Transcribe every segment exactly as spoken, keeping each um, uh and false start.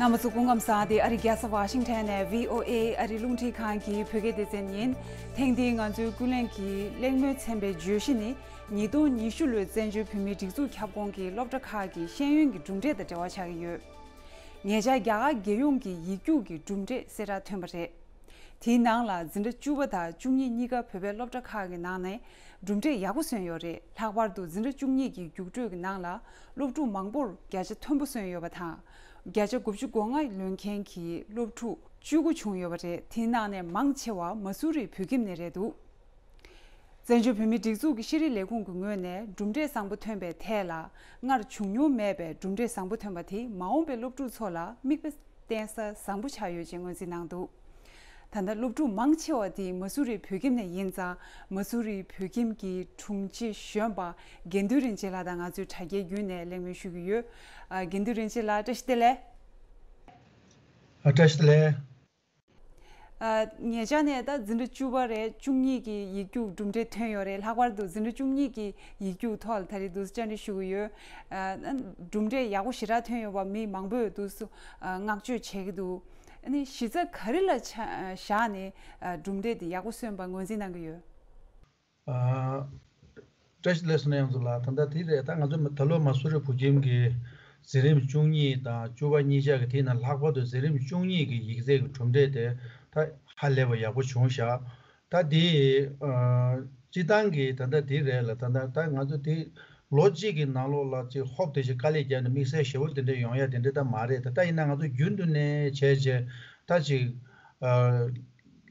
རྣམ་པ་ཚོ་སྐུ་ཁམས་བཟང་། འདི་ཨ་རི་རྒྱལ་ས་ཝ་ཤིང་ཊོན་ནས་བྷི་ཨོ་ཨེ་ཨ་རི་རླུང་འཕྲིན་ཁང་གི་བོད་སྐད་སྡེ་ཚན་ཡིན། ཐེངས་འདིའི་ང་ཚོའི་ཀུན་གླེང་གི་གླེང་མོལ་ཚན་པའི་བརྗོད་གཞི་ནི། ཉིས་སྟོང་ཉི་ཤུ་ལོའི་བཙན་བྱོལ་བོད་མིའི་སྒྲིག་འཛུགས་ཁྱབ་ཁོངས་ཀྱི་སློབ་གྲྭ་ཁག་གི་ཤེས་ཡོན་གྱི་གྲུབ་འབྲས་དང་འབྲེལ་བ་ཆགས་ཀྱི་ཡོད། ཉེ་ཆར་རྒྱ་གར་རྒྱལ་ཡོངས་ཀྱི་ཡིག་རྒྱུགས་ཀྱི་གྲུབ་འབྲས་གསལ་བསྒྲགས་ཐོན་པ་རེད། དེའི་ནང་ལ་འཛིན་གྲྭ་བཅུ་པ་དང་བཅུ་གཉིས་གཉིས་ཀ་བོད་པའི་སློབ་གྲྭ་ཁག་གི་ནང་ནས་གྲུབ་འབྲས་ཡག་པོ་སོན་ཡོད་རེད། ལྷག་པར་དུ་འཛིན་གྲྭ་བཅུ་གཉིས་ཀྱི་རྒྱུགས་སྤྲོད་ཀྱི་ནང་ལ་སློབ་ཕྲུག་མང་པོར་བརྒྱ་ཆ་མཐོན་པོ་སོན་ཡོད་པ་དང་། བརྒྱ་ཆ་དགུ་བཅུ་གོ་ལྔ་ལོན་མཁན་གྱི་སློབ་ཕྲུག་བཅུ་དགུ་བྱུང་ཡོད་པ་རེད། དེའི་ནང་ནས་མང་ཆེ་བ་མ་སུ་རི་བོད་ཁྱིམ་ནས་རེད་འདུག་བཙན་བྱོལ་བོད་མིའི་སྒྲིག་འཛུགས་ཀྱི་ཤེས་རིག་ལས་ཁུངས་ཀྱི་ངོས་ནས་གྲུབ་འབྲས་བཟང་པོ་ཐོན་པའི་ཐད་ལ། སྔར་བྱུང་མྱོང་མེད་པའི་གྲུབ་འབྲས་བཟང་པོ་ཐོན་པ་དེས་མ་འོངས་པའི་སློབ་ཕྲུག་ཚོ་ལ་མིག་དཔེ་བསྟན་ས་བཟང་པོ་ཆགས་ཡོད་ཅེས་ངོས་འཛིན་གནང་འདུག་ད་ལྟ་སློབ་ཕྲུག་མང་ཆེ་བ་དེ་མ་སུ་རི་བོད་ཁྱིམ་ནས་ཡིན་ཙང་། མ་སུ་རི་བོད་ཁྱིམ་གྱི་དྲུང་ཆེ་གཞོན་པ་དགེ་འདུན་རིན་ཆེན་ལགས་དང་ང་ཚོས་དྲ་རྒྱའི་བརྒྱུད་ནས་གླེང་མོལ་ཞུ་གི་ཡོད། ཨ། དགེ་འདུན་རིན་ཆེན་ལགས། བཀྲ་ཤིས་བདེ་ལེགས། ཨ། བཀྲ་ཤིས་བདེ་ལེགས། ཨ། ཉེ་ཆར་ནས་ད་འཛིན་གྲྭ་བཅུ་པ་རེད། བཅུ་གཉིས་ཀྱི་ཡིག་རྒྱུགས་གྲུབ་འབྲས་ཐོན་ཡོད་རེད། ལྷག་པར་དུ་འཛིན་གྲྭ་བཅུ་གཉིས་ཀྱི་ཡིག་རྒྱུགས་ཐོག་ལ་ད་རེས་འདུག་སེ་བཅར་འདྲི་ཞུ་གི་ཡོད། ཨ། གྲུབ་འབྲས་ཡག་པོ་ཞེ་དྲག་ཐོན་ཡོད་པ་མི་མང་པོས་འདུག་སེ་བསྔགས་བརྗོད་བྱེད་ཀྱི་འདུག་ཨ་ནི་གཞི་རྩ་ག་རེ་ལ་ཆ་བཞག་ནས་གྲུབ་འབྲས་དེ་ཡག་པོ་སོན་པ་ངོས་འཛིན་གནང་གི་ཡོད། ཨ། བཀྲ་ཤིས་བདེ་ལེགས་སོ་ན་ཡང་ཚོ་ལགས། ད་ལྟ་དེ་རེད། ད་ང་ཚོ་ད་ལོ་མ་སུ་རི་བོད་ཁྱིམ་གྱི་འཛིན་རིམ་བཅུ་གཉིས་དང་བཅུ་པ་གཉིས་ཆ་གི་དེ་ན་ལྷག་པར་དུ་འཛིན་རིམ་བཅུ་གཉིས་ཀྱི་ཡིག་ཚད་ཀྱི་གྲུབ་འབྲས་དེ་ད་ཧ་ལས་པ་ཡག་པོ་བྱུང་ཤག་ད་དེ། ཨ། སྤྱི་བཏང་གི་ད་ལྟ་དེ་རེད་ལ། ད་ལྟ་ད་ང་ཚོ་དེ་ལོ་གཅིག་གི་ནང་ལོགས་ལ་ཅིག་ཧོབ་དེ་ཞིག་དཀའ་ལས་བརྒྱབ་ནས་དམིགས་བསལ་ཞེ་པོ་དེ་འདྲ་ཡོང་ཡ་དེ་འདྲ་ད་མ་རེད། ད་ལྟ་ཡིན་ན་ང་ཚོ་རྒྱུན་དུ་ནས་བྱས་བྱས་ད་ཅིག་ཨ།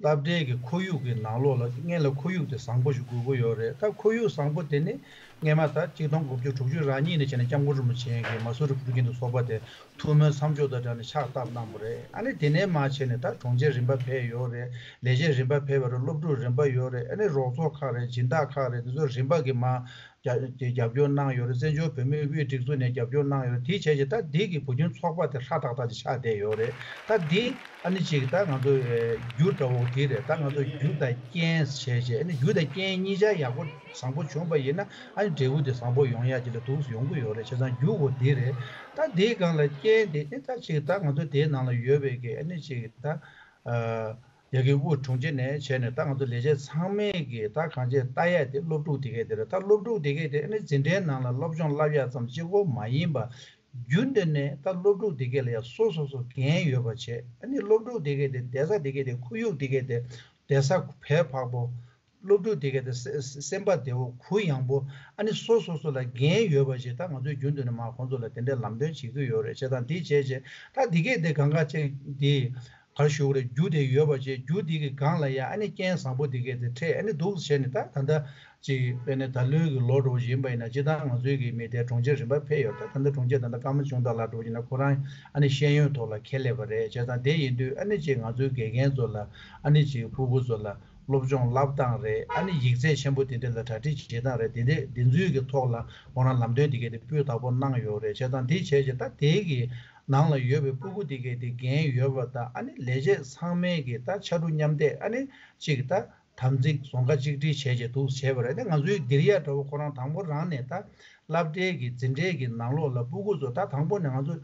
སློབ་གྲྭའི་གི་ཁོར་ཡུག་གི་ནང་ལོགས་ལ་སྔོན་ལ་ཁོར་ཡུག་དེ་བཟང་པོ་ཞིག་དགོས་ཀྱི་ཡོད་རེད། ད་ཁོར་ཡུག་བཟང་པོ་དེ་ནི་སྔོན་མ་ད་གཅིག་སྟོང་དགུ་བརྒྱ་དྲུག་ཅུ་རེ་གཉིས་ནས་བྱས་ནས་སྐྱབས་མགོན་རིན་པོ་ཆེ་གིས་མ་སུ་རི་བོད་ཁྱིམ་དུ་ཚོགས་པ་དེ་ཐུགས་སྨོན་མཚམས་འཇོག་དང་སྦྲགས་ནས་ཕྱག་བཏབ་གནང་བ་རེད། ཨ་ནི་དེ་ནས་མར་བྱས་ནས་ད་དྲུང་ཆེ་རིམ་པ་ཕེབས་ཡོད་རེད། ལས་བྱེད་རིམ་པ་ཕེབས་པ་རེད། སློབ་ཕྲུག་རིམ་པ་ཡོད་རེད། ཨ་ནི་རོགས་ཚོགས་ཁག་རེད། སྦྱིན་བདག་ཁག་རེད། དེ་ཚོ་རིམ་པ་གིས་མར་རྒྱ་རྒྱབ་སྐྱོར་གནང་ཡོད་རེད། བཙན་བྱོལ་བོད་མིའི་དབུས་སྒྲིག་འཛུགས་ནས་རྒྱབ་སྐྱོར་གནང་ཡོད་རེད། དེ་བྱས་རྗེས་ད་འདི་གི་བོད་ཁྱིམ་ཚོགས་པ་དེ་ཧྲ་ཏག་ཏག་ཅིག་ཆགས་བསྡད་ཡོད་རེད། ད་འདི་ཨ་ནི་ཅིག་ད་ང་ཚོ་རྒྱུ་འདྲ་བོ་དེ་རེད། ད་ང་ཚོ་རྒྱུ་དང་རྐྱེན་བྱས་རྗེས། ཨ་ནི་རྒྱུ་དང་རྐྱེན་གཉིས་ཆ་ཡག་པོ་བཟང་པོ་བྱུང་པ་ཡིན་ན། ཨ་ནི་འབྲས་བུ་དེ་བཟང་པོ་ཡོང་ཡག་ཅིག་ལ་འདུག་སེ་ཡོང་གི་ཡོད་རེད། བྱས་ཙང་རྒྱུ་བོ་འདི་རེད། ད་འདིའི་སྒང་ལ་རྐྱེན་དེ་ནི་ད་ཅིག་ད་ང་ཚོ་དེའི་ནང་ལ་ཡོད་པའི་གི་ཨ་ནི་ཅིག་ད། ཨ། ཡ་གི་དབུ་དྲུང་ཆེ་ནས་བྱས་ནས་ད་ང་ཚོ་ལས་བྱེད་ཚང་མས་ཀྱི་ད་གང་ཅི་ལྟ་ཡ་དེ་སློབ་ཕྲུག་དེ་གས་དེ་རེད། ད་སློབ་ཕྲུག་དེ་གས་དེ་ཨ་ནི་འཛིན་གྲྭའི་ནང་ལ་སློབ་སྦྱོང་བསླབ་ཡ་ཙམ་གཅིག་པོ་མ་ཡིན་པ། རྒྱུན་དུ་ནས་ད་སློབ་ཕྲུག་དེ་གས་ལ་ཡ་སོ་སོ་སོ་འགན་ཡོད་པ་བྱས། ཨ་ནི་སློབ་ཕྲུག་དེ་གས་དེ་བསྡད་ས་དེ་གས་དེ་ཁོར་ཡུག་དེ་གས་དེ་བསྡད་ས་བས་བག་པོ། སློབ་ཕྲུག་དེ་གས་དེ་སེ་སེམས་པ་བདེ་བོ་གུ་ཡངས་པོ། ཨ་ནི་སོ་སོ་སོ་ལ་འགན་ཡོད་པ་བྱས། ད་ང་ཚོས་རྒྱུན་དུ་ནས་མར་ཁོང་ཚོ་ལ་དེ་འདྲའི་ལམ་སྟོན་བྱེད་ཀྱི་ཡོད་རེད། བྱས་ཙང་དེ་བྱས་རྗེས་ད་དེ་གས་དེ་གང་ག་ཅིག་དེ། ག་རེ་ཞུ་དགོས་རེད། རྒྱུ་དེ་ཡོད་པ་བྱས། རྒྱུ་དེ་གི་སྒང་ལ་ཡ་ཨ་ནི་རྐྱེན་བཟང་པོ་དེ་གས་དེ་འཕྲད། ཨ་ནི་འདུག་སེ་བྱས་ནས་ད་ད་ལྟ་ཅིག་དཔེར་ན་ད་ལོའི་གི་ལོ་འགྲོ་བཞིན་པ་ཡིན་ན། སྤྱིར་བཏང་ང་ཚོའི་གི་མི་དེ་དྲུང་ཆེ་རིམ་པ་ཕེབས་ཡོད། ད་ད་ལྟ་དྲུང་ཆེ་ད་ལྟ་ཀརྨ་ཆུང་བདག་ལགས་འགྲོ་བཞིན་ན་ཁོ་རང་ཨ་ནི་ཤེས་ཡོན་ཐོག་ལ་མཁས་སླེབས་པ་རེད། བྱས་ཙང་དེ་ཡིན་དུས་ཨ་ནི་ཅིག་ང་ཚོའི་དགེ་རྒན་ཚོ་ལ་ཨ་ནི་ཅིག་སྤུ་གུ་ཚོ་ལ་སློབ་སྦྱོང་བསླབ་སྟངས་རེད། ཨ་ནི་ཡིག་ཚད་ཆེན་པོ་དེ་འདྲ་ལ་གྲ་སྒྲིག་བྱེད་སྟངས་རེད། དེ་འདྲ་དེ་ཚོའི་གི་ཐོག་ལ་ཁོ་རང་ལམ་སྟོན་དེ་གས་དེ་སྤུས་དག་པོ་གནང་ཡོད་རེད། བྱས་ཙང་དེ་བྱས་རྗེས་ད་དེ་གི་ནང་ལ་ཡོད་པའི་སྤུ་གུ་དེ་གས་དེ་འགན་ཡོད་པ་དང་། ཨ་ནི་ལས་བྱེད་ཚང་མས་ཀྱི་ད་ཕྱར་གྲུ་མཉམ་འདེགས། ཨ་ནི་གཅིག་ད་དམ་ཚིག་ཟོང་ཁ་གཅིག་སྒྲིལ་བྱས་རྗེས་འདུག་བྱས་པ་རེད། ཨ་ནི་ང་ཚོའི་འདིར་ཡ་འདྲ་བོ་ཁོ་རང་དང་པོ་རང་ནས་ད་སློབ་གྲྭའི་གི་འཛིན་གྲྭའི་གི་ནང་ལོགས་ལ་སྤུ་གུ་ཚོ་ད་དང་པོ་ནས་ང་ཚོ་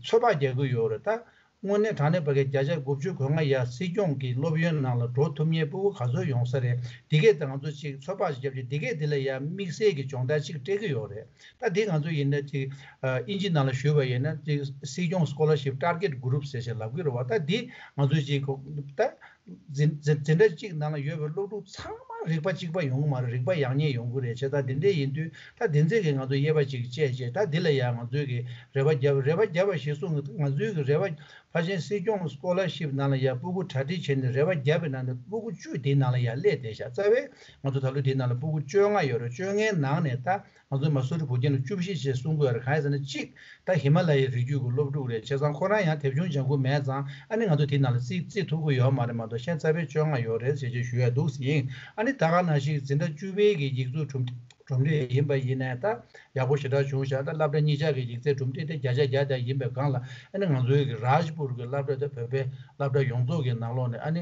ཚོད་དཔག་རྒྱག་གི་ཡོད་རེད། ད་དངོས་གནས་དྲང་གནས་ཕ་གི་བརྒྱ་ཆ་དགུ་བཅུ་གོ་ལྔ་ཡ་སྲིད་སྐྱོང་གི་སློབ་ཡོན་ནང་ལ་འགྲོ་ཐུབ་མཁན་སྤུ་གུ་ག་ཚོད་ཡོང་ས་རེད། འདི་གས་ད་ང་ཚོ་ཅིག་ཚོད་དཔག་ཅིག་བརྒྱབ་བྱས་འདི་གས་འདི་ལ་ཡ་དམིགས་བསལ་གྱི་སྦྱོང་བརྡར་ཅིག་སྤྲད་ཀྱི་ཡོད་རེད། ད་འདི་ང་ཚོ་ཡིན་ན་ཅིག་ཨ། དབྱིན་ཇི་ནང་ལ་ཞུས་པ་ཡིན་ན་ཅིག་སྲིད་སྐྱོང་སི་ཀོ་ལར་ཤིབ་ཊར་གེཊ་གུ་རུབ་ཟེར་བྱས་ལབ་ཀྱི་རེད་བ། ད་འདི་ང་ཚོ་ཅིག་ད་འཛིན་འཛིན་འཛིན་གྲྭ་གཅིག་ནང་ལ་ཡོད་པའི་སློབ་ཕྲུག་ཚང་མ་རིག་པ་གཅིག་པ་ཡོང་གི་མ་རེད། རིག་པ་ཡག་ཉེས་ཡོང་གི་རེད། བྱས་ཙང་འདི་འདྲས་ཡིན་དུས་ད་འདི་ཚོས་ཀྱི་ང་ཚོ་དབྱེ་བ་གཅིག་བཅད་བྱས། ད་འདི་ལ་ཡ་ང་ཚོས་ཀྱི་རེ་བ་རྒྱབ། རེ་བ་རྒྱབ་པ་ཞེས་གསུངས། ང་ཚོའི་གི་རེ་བ་ཕལ་ཆེར་སྲིད་སྐྱོང་སི་ཀོ་ལར་ཤིབ་ནང་ལ་ཡ་སྤུ་གུ་གྲ་སྒྲིག་བྱས་ནས་རེ་བ་བརྒྱབ་པའི་ནང་ནས་སྤུ་གུ་བཅུ་དེའི་ནང་ལ་ཡ་སླེབས་བསྡད་ཤག་རྩ་བའི་ང་ཚོ་ད་ལོ་དེའི་ནང་ལ་སྤུ་གུ་བཅོ་ལྔ་ཡོད་རེད། བཅོ་ལྔའི་ནང་ནས་ད་ང་ཚོ་མ་སུ་རི་བོད་ཁྱིམ་ལ་བཅུ་བཞི་ཞེས་གསུང་གི་ཡོད་རེད། གང་ཡིན་ཟེར་ན་གཅིག་ད་ཧི་མ་ལ་ཡའི་རི་རྒྱུད་ཀྱི་སློབ་ཕྲུག་རེད། བྱས་ཙང་ཁོ་རང་ཡང་དེབ་ཆུང་སྦྱང་གི་མེད་ཙང་། ཨ་ནི་ང་ཚོ་དེའི་ནང་ལ་རྩིས་རྩིས་ཐུབ་ཀྱི་ཡོད་མ་རེད། མ་གཏོགས་གཞན་རྩ་བའི་བཅོ་ལྔ་ཡོད་རེད་ཟེར་ཅིག་ཞུ་ཡ་འདུག་ཟིན། ཨ་ནི་ད་ག་ནང་བཞིན་འཛིན་གྲྭ་བཅུ་པའི་གི་ཡིག་གཟུགས་གྲུབ། གྲུབ་འབྲས་ཡིན་པ་ཡིན་ནའི་ད་ཡག་པོ་ཞེ་དྲག་བྱུང་ཤག་ད་སློབ་གྲྭ་གཉིས་ཆར་གྱི་ཡིག་ཚད་གྲུབ་འབྲས་དེ་བརྒྱ་ཆ་བརྒྱ་དེ་ཡིན་པའི་སྒང་ལ་ཨ་ནི་ང་ཚོའི་གི་རཱཇ་པུར་གྱི་སློབ་གྲྭ་དེ་བོད་པའི་སློབ་གྲྭ་ཡོངས་རྫོགས་ཀྱི་ནང་ལོགས་ནས་ཨ་ནི་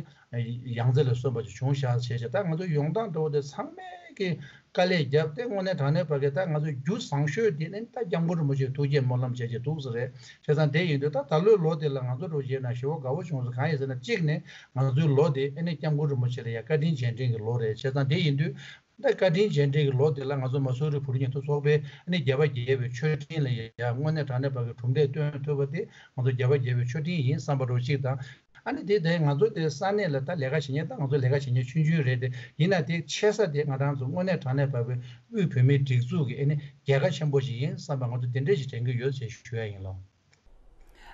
ཡང་རྩེ་ལ་སོན་པ་ཅིག་བྱུང་ཤག་བྱས་བྱས་ད་ང་ཚོ་ཡོང་སྟངས་འདྲ་བོ་དེ་ཚང་མས་ཀྱི་དཀའ་ལས་བརྒྱབ་སྟེ་དངོས་གནས་དྲང་གནས་བར་གྱི་ད་ང་ཚོ་རྒྱུ་བཟང་ཤོས་དེ་ནི་ད་སྐྱབས་མགོན་རིན་པོ་ཆེའི་ཐུགས་བསྐྱེད་སྨོན་ལམ་བྱས་བྱས་འདུག་ས་རེད། བྱས་ཙང་དེ་ཡིན་དུས་ད་ད་ལོའི་ལོ་དེ་ལ་ང་ཚོ་འགྲོ་བྱས་ན་ཞེ་པོ་དགའ་བོ་བྱུང་སོང་། གང་ཡིན་ཟེར་ན་གཅིག་ནས་ང་ཚོའི་ལོ་དེ་ཨ་ནི་སྐྱབས་མགོན་རིན་པོ་ཆེ་ལ་ཡ་བཀའ་དྲིན་རྗེས་དྲན་གྱི་ལོ་རེད། བྱས་ཙང་དེ་ཡིན་དུས་ད་བཀའ་དྲིན་རྗེས་དྲན་གྱི་ལོ་དེ་ལ་ང་ཚོ་མ་སུ་རི་བོད་རིགས་སྙན་ཐོ་ཚོགས་པས་ཨ་ནི་བརྒྱ་པ་བརྒྱད་པའི་མཆོད་སྤྲིན་ལ་ཡ་དངོས་གནས་དྲང་གནས་བར་གྱི་གྲུབ་འབྲས་སྟོན་ཐུབ་པ་དེ་ང་ཚོ་བརྒྱ་པ་བརྒྱད་པའི་མཆོད་སྤྲིན་ཡིན་བསམ་པ་འདྲ་བོ་གཅིག་དང་། ཨ་ནི་དེ་དེ་ང་ཚོ་དེ་ས་གནས་ལ་ད་ལས་ཀ་བྱེད་མཁན་ད་ང་ཚོ་ལས་ཀ་བྱེད་མཁན་ཆུང་ཆུང་རེད་དེ་ཡིན་ན་དེ་ཆེ་ས་དེ་ང་རང་ཚོ་དངོས་གནས་དྲང་གནས་བབས་པའི་དབུས་བོད་མིའི་སྒྲིག་འཛུགས་ཀྱི་ཨ་ནི་རྒྱལ་ཁ་ཆེན་པོ་ཞིག་ཡིན་བསམ་པ་ང་ཚོ་དེ་འདྲ་ཞིག་དྲན་གྱི་ཡོད་ཅེས་ཞུ་ཡ་ཡིན་ལགས།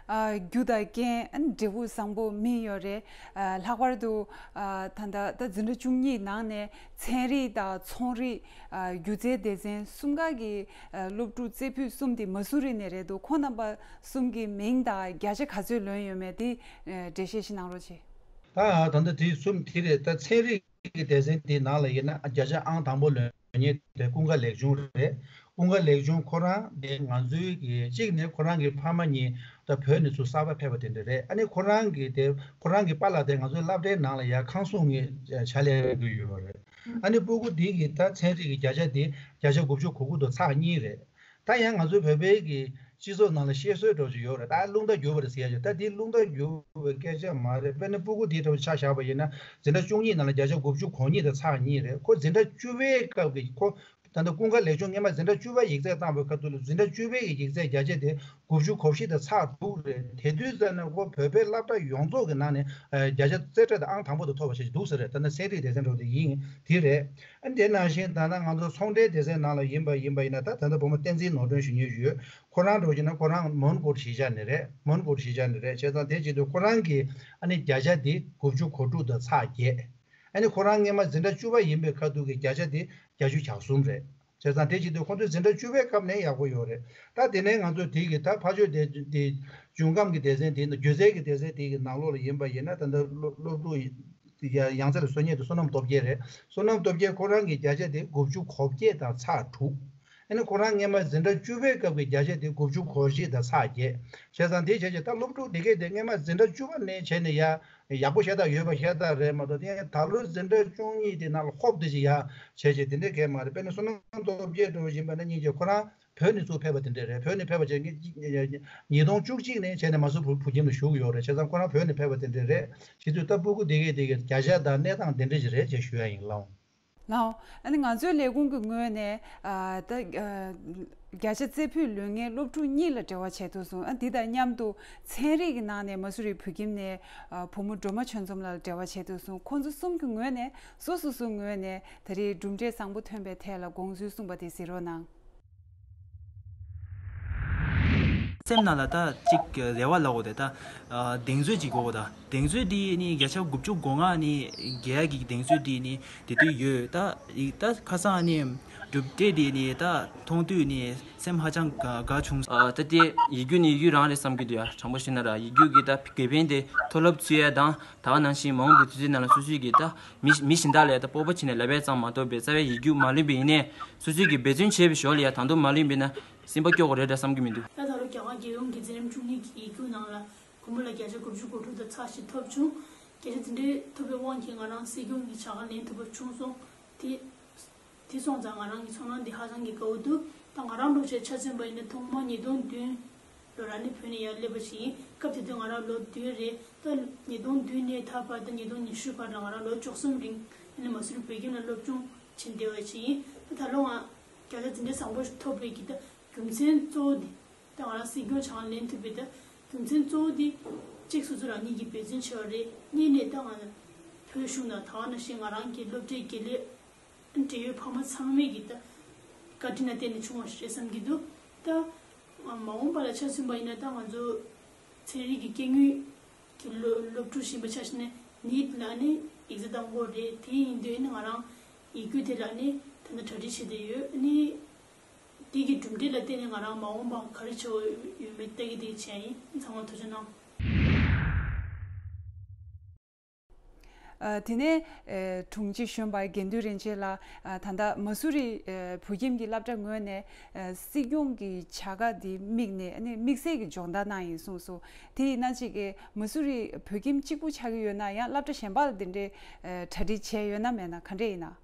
ཨ། རྒྱུ་དང་རྐྱེན་ཨ་ནི་འབྲས་བུ་བཟང་པོ་སྨིན་ཡོད་རེད། ཨ། ལྷག་པར་དུ་ཨ། ད་ལྟ་ད་འཛིན་གྲྭ་བཅུ་གཉིས་ནང་ནས་ཚན་རིག་དང་ཚོང་རིག་ཨ། སྒྱུ་རྩལ་སྡེ་ཚན་གསུམ་ཀ་གི་ཨ། སློབ་ཕྲུག་རྩེ་ཕུད་གསུམ་དེ་མ་སུ་རི་ནས་རེད་འདུག་ཁོང་རྣམ་པ་གསུམ་གྱི་མིང་དང་བརྒྱ་ཆ་ག་ཚོད་ལོན་ཡོད་མེད་དེ་ཨ། འགྲེལ་བཤད་ཞིག་གནང་རོགས་གྱིས། ད་ད་ལྟ་དེ་གསུམ་དེ་རེད། ད་ཚན་རིག་གི་སྡེ་ཚན་དེའི་ནང་ལ་ཡིན་ན་བརྒྱ་ཆ་ཨང་དང་པོ་ལོན་མཁན་དེ་ཀུན་དགའ་ལེགས་ཆུང་རེད། ཀུན་དགའ་ལེགས་ཆུང་ཁོ་རང་དེ་ང་ཚོའི་གི་གཅིག་ནས་ཁོ་རང་གི་ཕ་མ་གཉིས་ད་བོད་ནས་ཚུར་གསར་པ་ཕེབས་པ་དེ་འདྲ་རེད། ཨ་ནི་ཁོ་རང་གི་དེ་ཁོ་རང་གི་པཱ་ལགས་དེ་ང་ཚོའི་སློབ་གྲྭའི་ནང་ལ་ཡར་ཁང་སྲུང་གི་ཕྱག་ལས་གནང་གི་ཡོད་རེད། ཨ་ནི་སྤུ་གུ་དེ་གི་ད་ཚན་རིག་གི་བརྒྱ་ཆ་དེ་བརྒྱ་ཆ་དགུ་བཅུ་གོ་དགུ་དང་ཚེག་གཉིས་རེད། ད་ཡང་ང་ཚོའི་བོད་པའི་གི་སྤྱི་ཚོགས་ནང་ལ་བཤད་སྲོལ་འདྲ་ཅིག་ཡོད་རེད། ད་རླུང་རྟ་རྒྱུག་པ་རེད་ཟེར་ཡ་ཅིག་ད་དེ་རླུང་རྟ་རྒྱུག་པའི་སྐད་ཆ་མ་རེད། དཔེར་ན་སྤུ་གུ་དེའི་འདྲ་བོ་ཆ་བཞག་པ་ཡིན་ན་འཛིན་གྲྭ་བཅུ་གཉིས་ནང་ལ་བརྒྱ་ཆ་དགུ་བཅུ་གོ་གཉིས་དང་ཚེག་གཉིས་རེད། ཁོ་འཛིན་གྲྭ་བཅུ་པའི་སྐབས་ཀྱི་ཁོ་ད་ལྟ་ཀུན་དགའ་ལེགས་ཆུང་སྔོན་མ་འཛིན་གྲྭ་བཅུ་པ་ཡིག་ཚད་བཏང་བའི་ཁ་ཐུག་ལ་འཛིན་གྲྭ་བཅུ་པའི་གི་ཡིག་ཚད་བརྒྱ་ཆ་དེ་དགུ་བཅུ་གོ་བཞི་དང་ཚེག་དྲུག་རེད། དེ་དུས་ཙམ་ན་ཁོ་བོད་པའི་སློབ་གྲྭ་ཡོངས་རྫོགས་ཀྱི་ནང་ནས་བརྒྱ་ཆ་རྩེ་གྲས་དང་ཨང་དང་པོ་དེ་ཐོབ་པ་ཞིག་འདུག་ས་རེད། ད་ལྟ་ཚན་རིག་སྡེ་ཚན་འདྲ་བོ་དེ་ཡིན་དེ་རེད། ཨ་ནི་དེ་ནང་བཞིན་ད་ལྟ་ང་ཚོ་ཚོང་འབྲེལ་སྡེ་ཚན་ནང་ལ་ཡིན་པ་ཡིན་པ་ཡིན་ན་ད་ད་ལྟ་བུ་མོ་བསྟན་འཛིན་ནོར་སྒྲོན་ཞུ་མཁན་ཡོད། ཁོ་རང་འདྲ་བོ་བྱས་ན་ཁོ་རང་མོན་གྷོར་གཞིས་ཆགས་ནས་རེད། མོན་གྷོར་གཞིས་ཆགས་ནས་རེད། བྱས་ཙང་དེ་བྱེད་དུས་ཁོ་རང་གི་ཨ་ནི་བརྒྱ་ཆ་དེ་དགུ་བཅུ་གོ་དྲུག་དང་ཚེག་བརྒྱད། ཨ་ནི་ཁོ་རང་སྔོན་མ་འཛིན་གྲྭ་བཅུ་པ་ཡིན་པའི་ཁ་ཐུག་གི་བརྒྱ་ཆ་དེ་བརྒྱད་ཅུ་གྱ་གསུམ་རེད། བྱས་ཙང་དེ་བྱེད་དུས་ཁོང་ཚོའི་འཛིན་གྲྭ་བཅུ་པའི་སྐབས་ནས་ཡག་པོ་ཡོད་རེད། ད་དེ་ནས་ང་ཚོ་དེ་གི་ད་ཕར་ཕྱོགས་དེ་དེ་འབྱུང་ཁམས་ཀྱི་སྡེ་ཚན་དེ་ནང་སྒྱུ་རྩལ་གྱི་སྡེ་ཚན་དེ་གི་ནང་ལོགས་ལ་ཡིན་པ་ཡིན་ན་ད་ལྟ་སློབ་སློབ་ཕྲུག་ཡང་རྩེ་ལ་སོན་མཁན་དེ་བསོད་ནམས་སྟོབས་རྒྱལ་རེད། བསོད་ནམས་སྟོབས་རྒྱལ་ཁོ་རང་གི་བརྒྱ་ཆ་དེ་དགུ་བཅུ་གོ་བརྒྱད་དང་ཚེག་དྲུག་ཨ་ནི་ཁོ་རང་སྔོན་མ་འཛིན་གྲྭ་བཅུ་པའི་སྐབས་ཀྱི་བརྒྱ་ཆ་དེ་དགུ་བཅུ་གོ་བཞི་དང་ཚེག་བརྒྱད། བྱས་ཙང་དེ་བྱས་ཀྱི་ད་སློབ་ཕྲུག་དེ་གས་དེ་སྔོན་མ་འཛིན་གྲྭ་བཅུ་པ་ནས་བྱས་ནས་ཡ་ཡག་པོ་ཤ་སྟག་ཡོད་པ་ཤ་སྟག་རེད་མ་གཏོགས་དེ་ད་ལོ་འཛིན་གྲྭ་བཅུ་གཉིས་དེ་ནང་ལ་ཧོབ་དེ་ཅིག་ཡ་བྱས་ཀྱི་དེ་འདྲས་གས་མ་རེད། དཔེར་ན་བསོད་ནམས་སྟོབས་རྒྱལ་འདྲ་བོ་ཡིན་པ་ན་སྙིང་རྗེ་ཁོ་རང་བོད་ནས་ཚུར་ཕེབས་པ་དེ་འདྲས་རེད། བོད་ནས་ཕེབས་པ་བྱས་ཉིས་སྟོང་བཅུ་གཅིག་ནས་བྱས་ནས་མ་སུ་བོད་ཁྱིམ་ལ་བཞུགས་ཡོད་རེད། བྱས་ཙང་ཁོ་རང་བོད་ནས་ཕེབས་པ་དེ་འདྲས་རེད། བྱས་དུས་ད་སྤུ་གུ་དེ་གས་དེ་གས་བརྒྱ་ཆ་དང་གནས་སྟངས་དེ་འདྲས་ཅིག་རེད་ཅེས་ཞུ་ཡ་ཡིན་ལགས། ལགས། ཨ་ནི་ང་ཚོའི་ལས་ཁུངས་ཀྱི་ངོས་ནས་ཨ་ད་ཨ་བརྒྱ་ཆ་རྩེ་ཕུད་ལོན་མཁན་སློབ་ཕྲུག་གཉིས་ལ་འབྲེལ་བ་བྱས་འདུག་སོང་། ཨ་འདི་དང་མཉམ་དུ་ཚན་རིག་གི་ནང་ནས་མ་སུ་རི་བོད་ཁྱིམ་ནས་ཨ་བུ་མོ་སྒྲོལ་མ་ཆོས་འཛོམས་ལགས་ལ་འབྲེལ་བ་བྱས་འདུག་སོང་། ཁོང་ཚོ་གསུམ་གྱི་ངོས་ནས་སོ་སོ་སོའི་ངོས་ནས་ད་རེས་གྲུབ་འབྲས་བཟང་པོ་ཐོན་པའི་ཐད་ལ་དགོངས་ཚུལ་གསུངས་པ་དེ་གཟིགས་རོགས་གནང་། སེམས་ནང་ལ་ད་ཅིག་རེ་བ་ལབ་དགོས་ཏེ་ད་གདེང་ཚོད་ཅིག་དགོས་གོ། ད་གདེང་ཚོད་འདི་ནི་བརྒྱ་ཆ་དགུ་བཅུ་གོ་ལྔ་ནི་རྒྱལ་གྱི་གདེང་ཚོད་འདི་ནི་དེ་དུས་ཡོད། ད་ད་ཁ་སང་ནི་གྲུབ་འབྲས་འདི་ནི་ད་མཐོང་དུས་ནི་སེམས་ཧ་ཅང་དགའ་དགའ་བྱུང་། ཨ་ད་དེ་ཡིག་རྒྱུགས་ནི་ཡིག་རྒྱུགས་རང་རེད་བསམ་གྱི་འདུག་ཡ། དྲང་པོ་བཤད་ན་ར་ཡིག་རྒྱུགས་ཀྱི་ད་དགེ་ཕན་དེ་མཐོ་སློབ་ཚུད་ཡ་དང་ད་ག་ནང་བཞིན་མ་འོངས་པའི་དུས་ཚོད་ནང་ལ་སོ་སོའི་གི་ད་མི་མི་གཞན་དག་ལ་ཡ་ད་སྤོབས་པ་བྱས་ནས་ལབ་ཡ་ཙམ་མ་གཏོགས་པའི་རྩ་བའི་ཡིག་རྒྱུགས་མ་ལོན་པ་ཡིན་ནའི་སོ་སོའི་གི་འབད་བརྩོན་བྱས་པའི་ཞོར་ལ་ཡ་ད་དུང་མ་ལོན་པ་ཡིན་ན་སེམས་པ་སྐྱོ་གི་རེད་འདྲ་བསམ་གྱི་མི་འདུག་ད་ད་ལོ་རྒྱལ་ཁབ་རྒྱལ་ཡོངས་ཀྱི་འཛིན་རིམ་བཅུ་གཉིས་ཀྱི་ཡིག་རྒྱུགས་ནང་ལ་སྒོར་མོ་ལ་བརྒྱ་ཆ་དགུ་བཅུ་གོ་དྲུག་དང་ཚེག་བཞི་ཐོབ་བྱུང་། བརྒྱ་ཆ་དེ་འདྲའི་ཐོབ་པའི་དབང་གིས་ང་རང་སྲིད་སྐྱོང་གི་བྱ་དགའ་ལེན་ཐུབ་པ་བྱུང་སོང་། དེ་དེ་སོང་ཙང་ང་རང་གི་ཚོར་སྣང་འདི་ཧ་ཅང་གི་དགའ་བོ་འདུག་ད་ང་རང་འདྲ་བོ་བྱས་ཆ་མཚོན་པ་ཡིན་ན་ཐོག་མར་ཉིས་སྟོང་བདུན་ལོར་ཨ་ནི་བོད་ནས་ཡར་སླེབས་པ་ཞིག་ཡིན། སྐབས་དེ་དུས་ང་རང་ལོ་བདུན་རེད། ད་ཉིས་སྟོང་བདུན་ནས་ད་བར་དུ་ཉིས་སྟོང་ཉི་ཤུ་བར་ལ་ང་རང་ལོ་བཅུ་གསུམ་རིང་ཨ་ནི་མ་སུ་རི་བོད་ཁྱིམ་ལ་སློབ་སྦྱོང་བྱས་བསྡད་པ་ཞིག་ཡིན། ད་ད་ལོ་ང་བརྒྱ་ཆ་དེ་འདྲའི་བཟང་པོ་ཞིག་ཐོབ་པའི་གི་ད་རྒྱུ་མཚན་གཙོ་བོ་དེ་ད་ང་རང་སྲིད་སྐྱོང་བྱ་དགའ་ལེན་ཐུབ་པའི་ད་རྒྱུ་མཚན་གཙོ་བོ་དེ་གཅིག་སོ་སོ་རང་ཉིད་ཀྱིས་འབད་བརྩོན་བྱས་པ་རེད། གཉིས་ནས་ད་ང་བོད་གཞུང་དང་ད་ག་ནང་བཞིན་ང་རང་གི་སློབ་གྲྭའི་དགེ་ལས་འབྲེལ་ཡོད་ཕ་མ་ཚང་མས་ཀྱི་ད་བཀའ་དྲིན་ལ་བརྟེན་ནས་བྱུང་བ་ཞིག་རེད་བསམ་གྱི་འདུག་ད་མ་འོངས་པ་ལ་ཆ་མཚོན་པ་ཡིན་ན་ད་ང་ཚོ་ཚན་རིག་གི་སྐྱེ་དངོས་ཀྱི་སློབ་སློབ་ཕྲུག་ཡིན་པ་ཆ་བཞག་ན་ནིཊ་ལ་ནི་ཡིག་ཚད་བཏང་དགོས་རེད། དེ་ཡིན་དུས་ནི་ང་རང་ཡིག་རྒྱུགས་དེ་ལ་ནི་ད་ལྟ་གྲ་སྒྲིག་བྱེད་བསྡད་ཡོད། ནི་དེ་གི་གྲུབ་འབྲས་ལ་བརྟེན་ནས་ང་རང་མ་འོངས་པ་ག་རེ་བྱེད་དགོས་ཡོད་མེད་ལྟ་གི་བསྡད་བྱས་ཡིན། ཚང་མ་ཐུགས་རྗེ་གནང་། ཨ། དེ་ནས་ཨ་དྲུང་ཆེ་གཞོན་པ་དགེ་འདུན་རིན་ཆེན་ལགས། ཨ། ད་ལྟ་མ་སུ་རི་ཨ་བོད་ཁྱིམ་གྱི་སློབ་གྲྭ་ངོས་ནས་ཨ་སྲིད་སྐྱོང་གི་བྱ་དགའ་དེ་དམིགས་ནས། ཨ་ནི་དམིགས་བསལ་གྱི་སྦྱོང་བརྡར་གནང་ཡིན་གསུངས་སོང་། དེ་ཡིན་ན་ཅིག་གི་མ་སུ་རི་བོད་ཁྱིམ་གཅིག་པུ་ཆགས་ཀྱི་ཡོད་ན་ཡང་སློབ་གྲྭ་གཞན་པ་ལ་དེ་འདྲའི་ཨ་གྲ་སྒྲིག་བྱས་ཡོད་ན་མེད་ན་ག་འདྲས་ཡིན་ན།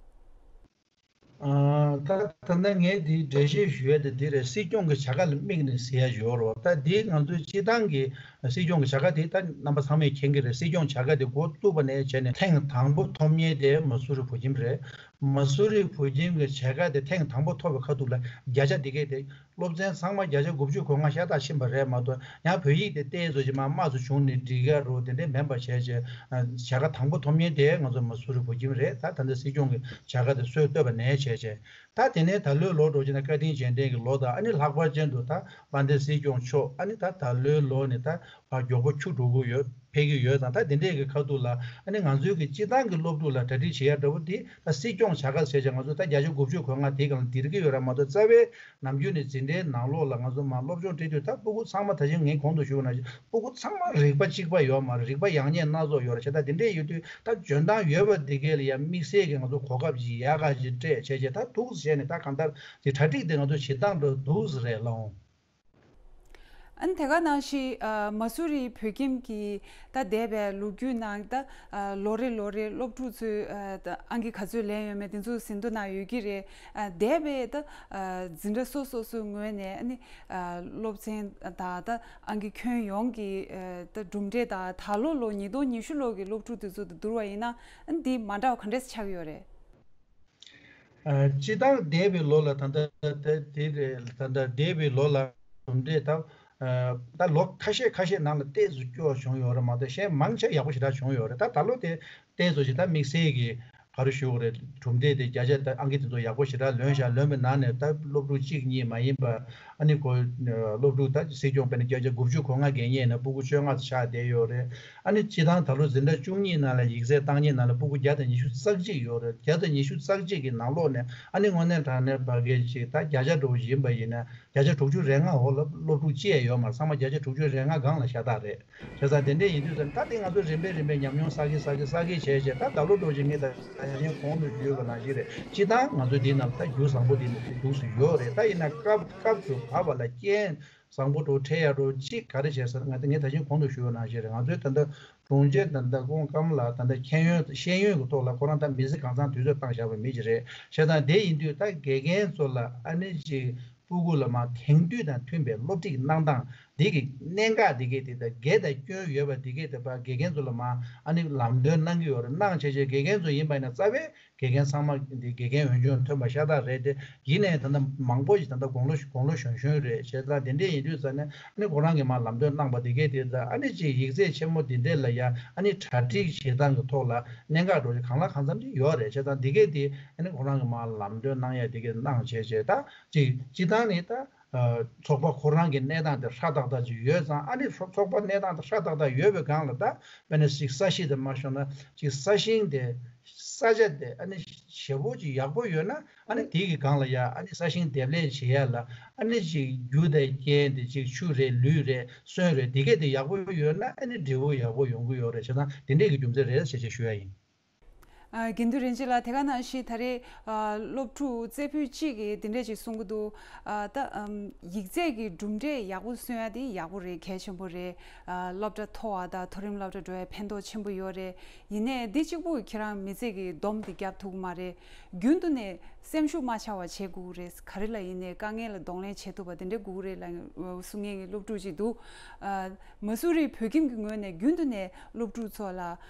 ཨ། ད་ད་ལྟ་ངས་འདི་འགྲེལ་བཤད་ཞུ་ཡ་དེ་འདི་རེད། སྲིད་སྐྱོང་གི་བྱ་དགའ་ལ་དམིགས་ནས་ཟེར་ཡ་ཡོད་རེད་བ། ད་འདི་ང་ཚོའི་སྤྱི་བཏང་གི་སྲིད་སྐྱོང་གི་བྱ་དགའ་དེ་ད་རྣམ་པ་ཚང་མས་མཁྱེན་གྱི་རེད། སྲིད་སྐྱོང་བྱ་དགའ་དེ་འགོ་བཙུགས་པ་ནས་བྱས་ནས་ཐེངས་དང་པོ་ཐོབ་མཁན་དེ་མ་སུ་རི་བོད་ཁྱིམ་རེད། མ་སུ་རི་བོད་ཁྱིམ་གྱི་བྱ་དགའ་དེ་ཐེངས་དང་པོ་ཐོབ་པའི་ཁ་ཐུག་ལ་བརྒྱ་ཆ་དེ་གས་དེ། སློབ་ཚན་ཚང་མ་བརྒྱ་ཆ་དགུ་བཅུ་གོ་ལྔ་ཤ་སྟག་ཕྱིན་པ་རེད་མ་གཏོགས། ཡང་བོད་ཡིག་དེ་ཏོག་ཙམ་ཅིག་མར་དམའ་སུ་བྱུང་ནས་འགྲིག་ག་རོ། དེ་འདྲས་མིན་པ་བྱས་བྱས། བྱ་དགའ་དང་པོ་ཐོབ་མཁན་དེ་ང་ཚོ་མ་སུ་རི་བོད་ཁྱིམ་རེད། ད་ད་ལྟ་སྲིད་སྐྱོང་གི་བྱ་དགའ་དེ་སྲོལ་བཏོད་པ་ནས་བྱས་བྱས། ད་དེ་ནས་ད་ལོའི་ལོ་འགྲོ་རྒྱུ་ན་བཀའ་དྲིན་རྗེས་དྲན་གྱི་ལོ་དང་། ཨ་ནི་ལྷག་པར་ཅན་དུ་ད་དཔལ་ལྡན་སྲིད་སྐྱོང་མཆོག་ཨ་ནི་ད་ད་ལོའི་ལོ་ནས་ད་ཕར་མགྱོགས་པོ་འཁྱུག་འགྲོ་གི་ཡོད། ཕེབས་ཀྱི་ཡོད་ཙང་། ད་དེ་འདྲས་ཀྱི་ཁ་ཐུག་ལ་ཨ་ནི་ང་ཚོའི་གི་སྤྱི་བཏང་གི་སློབ་ཕྲུག་ལ་གྲ་སྒྲིག་བྱེད་ཡ་འདྲ་བོ་དེ། ད་སྲིད་སྐྱོང་བྱ་དགའ་ཟེར་བྱས་ང་ཚོ་ད་བརྒྱ་ཆ་དགུ་བཅུ་གོ་ལྔ་དེ་གང་ལ་འདིར་གི་ཡོད་ར་མ་གཏོགས། རྩ་བའི་ནམ་རྒྱུན་ནས་འཛིན་གྲྭའི་ནང་ལོགས་ལ་ང་ཚོ་མར་སློབ་སྦྱོང་སྤྲད་དུས། ད་སྤུ་གུ་ཚང་མ་ད་ཅི་ངས་གོང་དུ་ཞུས་པ་ནང་བཞིན་སྤུ་གུ་ཚང་མ་རིག་པ་གཅིག་པ་ཡོད་མ་རེད། རིག་པ་ཡག་ཉེས་སྣ་ཚོགས་ཡོད་རེད། བྱས་ཙང་དེ་འདྲས་ཡོད་དུས་ད་འཇོན་ཐང་ཡོད་པ་དེ་གས་ལ་ཡང་དམིགས་བསལ་གྱི་ང་ཚོ་གོ་སྐབས་ཅིག་ཡག་ག་ཅིག་སྤྲད་བྱས་བྱས། ད་འདུག་སེ་བྱས་ནས་ད་གང་ལྟར་དེ་གྲ་སྒྲིག་དེ་ང་ཚོ་བྱེད་སྟངས་འདྲ་འདུག་སེ་རེད་ལགས། ཨ་ནི་དེ་ག་ནང་བཞིན་ཨ་མ་སུ་རི་བོད་ཁྱིམ་གྱི་ད་འདས་པའི་ལོ་རྒྱུས་ནང་ད་ཨ་ལོ་རེ་ལོ་རེ་སློབ་ཕྲུག་ཚོས་ཨ་ད་ཨང་ཀི་ག་ཚོད་ལེན་ཡོད་མེད་དེ་ཚོ་ཟིན་ཐོ་ནང་ཡོད་ཀྱི་རེད། ཨ་འདས་པའི་ད་ཨ་འཛིན་གྲྭ་སོ་སོ་སོའི་ངོས་ནས་ཨ་ནི་ཨ་སློབ་ཚན་དང་ད་ཨང་ཀི་ཁྱོན་ཡོངས་ཀྱི་ཨ་ད་གྲུབ་འབྲས་དང་། ད་ལོ་ལོ་ཉིས་སྟོང་ཉི་ཤུ་ལོ་གི་སློབ་ཕྲུག་དེ་ཚོ་དང་བསྡུར་བ་ཡིན་ན་ཨ་ནི་འདི་མ་འདྲ་བ་ག་འདྲས་ཆགས་ཀྱི་ཡོད་རེད། ཨ། སྤྱིར་བཏང་འདས་པའི་ལོ་ལ་ད་ལྟ་དེ་དེ་རེད། ད་ལྟ་འདས་པའི་ལོ་ལ་གྲུབ་འབྲས་ད་ཨ་ད་ལོ་ཁ་ཤས་ཁ་ཤས་ནང་ལ་ཏོག་ཙམ་སྐྱོ་བ་བྱུང་ཡོད་རེད་མ་གཏོགས། གཞན་མང་ཆེ་ཡག་པོ་ཞེ་དྲག་བྱུང་ཡོད་རེད། ད་ད་ལོ་དེ་ཏོག་ཙམ་ཞིག་ད་དམིགས་བསལ་གྱི་ག་རེ་ཞུ་དགོས་རེད། གྲུབ་འབྲས་དེ་བརྒྱ་ཆ་ད་ཨང་ཀི་དེ་ཚོ་ཡག་པོ་ཞེ་དྲག་ལོན་ཤག་ལོན་པའི་ནང་ནས་ད་སློབ་ཕྲུག་གཅིག་གཉིས་མ་ཡིན་པ། ཨ་ནི་ཁོ་སློབ་ཕྲུག་ད་སྲིད་སྐྱོང་དཔེར་ན་བརྒྱ་ཆ་དགུ་བཅུ་གོ་ལྔ་བརྒལ་མཁན་ནས་སྤུ་གུ་བཅོ་ལྔ་ཙམ་ཆགས་བསྡད་ཡོད་རེད། ཨ་ནི་སྤྱིར་བཏང་ད་ལོ་འཛིན་གྲྭ་བཅུ་གཉིས་ནང་ལ་ཡིག་ཚད་བཏང་མཁན་ནང་ལ་སྤུ་གུ་བརྒྱ་དང་ཉི་ཤུ་རྩ་གཅིག་ཡོད་རེད། བརྒྱ་དང་ཉི་ཤུ་རྩ་གཅིག་གི་ནང་ལོགས་ནས་ཨ་ནི་དངོས་གནས་དྲང་གནས་ཕ་གི་ཅིག་ད་བརྒྱ་ཆ་འགྲོ་བཞིན་པ་ཡིན་ན་བརྒྱ་ཆ་དྲུག་ཅུ་རེ་ལྔ་འོག་ལ་སློབ་ཕྲུག་ཅི་ཡང་ཡོད་མ་རེད། ཚང་མ་བརྒྱ་ཆ་དྲུག་ཅུ་རེ་ལྔ་སྒང་ལ་ཤ་སྟག་རེད། བྱས་ཙང་དེ་འདྲས་ཡིན་དུས་ཙང་ད་དེ་ང་ཚོ་རིམ་པས་རིམ་པས་ཉམས་མྱོང་བསགས་ཀྱི་བསགས་ཀྱི་བསགས་ཀྱི་བྱས་བྱས། ད་ད་ལོ་འགྲོ་བཞིན་ངས་ད་ད་ཡང་གོང་དུ་ཞུས་པ་ནང་བཞིན་རེད། སྤྱིར་བཏང་ང་ཚོ་འདི་ནང་ད་རྒྱུ་བཟང་པོ་འདི་ནང་འདུག་སེ་ཡོད་རེད། ད་ཡིན་ན་སྐབས་སྐབས་སུ་བབས་པ་ལ་རྐྱེན་བཟང་པོ་འགྲོ་འཕྲད་ཡ་འགྲོ་གཅིག་ག་རེ་བྱས་ཟེར་ན། ད་ངས་ད་གིན་གོང་དུ་ཞུས་པ་ནང་བཞིན་རེད། ང་ཚོའི་ད་ལྟ་དྲུང་ཆེ་ད་ལྟ་སྐུ་ངོ་ཀམ་ལགས་ད་ལྟ་མཁྱེན་ཡོན་ཤེས་ཡོན་གྱི་ཐོག་ལ་ཁོ་རང་ད་མི་ཚེ་གང་ཚང་དུས་ཚོད་བཏང་བཞག་པའི་མི་ཅིག་རེད། བྱས་ཙང་དེ་ཡིན་དུས་ད་དགེ་རྒན་ཚོ་ལ་ཨ་ནི་ཅིག་སྤུ་གུ་ལ་མར་དེང་དུས་དང་མཐུན་པའི་སློབ་ཁྲིད་གནང་སྟངས་འདི་གི་གནད་འགག་འདི་གས་དེ་ད་དགེ་དང་སྐྱོན་ཡོད་པ་འདི་གས་དེ་ཕར་དགེ་རྒན་ཚོ་ལ་མར་ཨ་ནི་ལམ་སྟོན་གནང་གི་ཡོད་རེད། གནང་བྱས་བྱས་དགེ་རྒན་ཚོ་ཡིན་པ་ཡིན་ན་རྩ་བའི་དགེ་རྒན་ཚང་མ་འདི་དགེ་རྒན་འོས་སྦྱོང་ཐོན་པ་ཤ་སྟག་རེད་དེ། ཡིན་ནའི་ད་ལྟ་མང་པོ་ཞིག་ད་ལྟ་དགུང་ལོ་དགུང་ལོ་གཞོན་གཞོན་རེད། བྱས་ཙང་དེ་འདྲས་ཡིན་དུས་ཙང་ནས་ཨ་ནི་ཁོ་རང་གིས་མར་ལམ་སྟོན་གནང་པ་འདི་གས་དེ་ད་ཨ་ནི་ཅིག་ཡིག་ཚད་ཆེན་མོ་འདི་འདྲས་ལ་ཡ་ཨ་ནི་གྲ་སྒྲིག་བྱེད་སྟངས་ཀྱི་ཐོག་ལ་གནད་འགག་འགྲོ་ཆེ་གང་ལ་གང་འཚམ་ཅིག་ཡོད་རེད། བྱས་ཙང་འདི་གས་དེ་ཨ་ནི་ཁོ་རང་གིས་མར་ལམ་སྟོན་གནང་ཡ་འདི་གས་གནང་བྱས་བྱས། ད་ཅིག་སྤྱིར་བཏང་ནི་ད་ཚོགས་པ་ཁོ་རང་གི་གནས་སྟངས་དེ་ཧྲ་ཏག་ཏག་ཅིག་ཡོད་ཙང་། ཨ་ནི་ཚོགས་པ་གནས་སྟངས་དེ་ཧྲ་ཏག་ཏག་ཡོད་པའི་སྒང་ལ་ད་དཔེར་ན་ཅིག་ས་གཞི་དེ་མར་ཤོང་ན་ཅིག་ས་ཞིང་དེ་ས་ཆ་དེ་ཨ་ནི་ཞེ་པོ་ཅིག་ཡག་པོ་ཡོད་ན། ཨ་ནི་དེ་གི་སྒང་ལ་ཡ་ཨ་ནི་ས་ཞིང་འདེབས་ལས་བྱེད་ཡ་ལ་ཨ་ནི་ཅིག་རྒྱུ་དང་རྐྱེན་དེ་ཅིག་ཆུ་རེད་ལུད་རེད་སོན་རེད་དེ་གས་དེ་ཡག་པོ་ཡོད་ན་ཨ་ནི་འབྲས་བུ་ཡག་པོ་ཡོང་གི་ཡོད་རེད། བྱས་ཙང་དེ་འདྲས་ཀྱི་རྒྱུ་མཚན་རེད་ཟེར་བྱས་ཞུ་ཡ་ཡིན། ཨ། དགེ་འདུན་རིན་ཆེན་ལགས། དེ་ག་ནང་བཞིན་ད་རེས་ཨ་སློབ་ཕྲུག་རྩེ་ཕུད་གཅིག་གིས་འདི་འདྲས་ཅིག་གསུང་གི་འདུག་ཨ། ད་ཨམ་ཡིག་ཚད་ཀྱི་གྲུབ་འབྲས་ཡག་པོ་སོན་ཡ་དེ་ཡག་པོ་རེད། གལ་ཆེན་པོ་རེད། ཨ། སློབ་གྲྭ་མཐོ་བ་དང་མཐོ་རིམ་སློབ་གྲྭ་འགྲོ་ཡ་ཕན་ཐོགས་ཆེན་པོ་ཡོད་རེད། ཡིན་ནའི་འདི་གཅིག་པུ་ཁྱེད་རང་མི་ཚེ་གི་སྡོམ་དེ་རྒྱབ་ཐུབ་ཀྱི་མ་རེད། རྒྱུན་དུ་ནས་སེམས་ཤུགས་མ་ཆག་པ་བྱེད་དགོས་ཀྱི་རེད། ག་རེ་ལ་ཡིན་ནའི་དཀའ་ངལ་ལ་གདོང་ལེན་བྱེད་ཐུབ་པ་དེ་འདྲས་དགོས་ཀྱི་རེད་ལབ་གསུང་མཁན་གྱི་སློབ་ཕྲུག་ཅིག་འདུག་ཨ། མ་སུ་རི་བོད་ཁྱིམ་གྱི་ངོས་ནས་རྒྱུན་དུ་ནས་སློབ་ཕྲུག་ཚོ་ལ་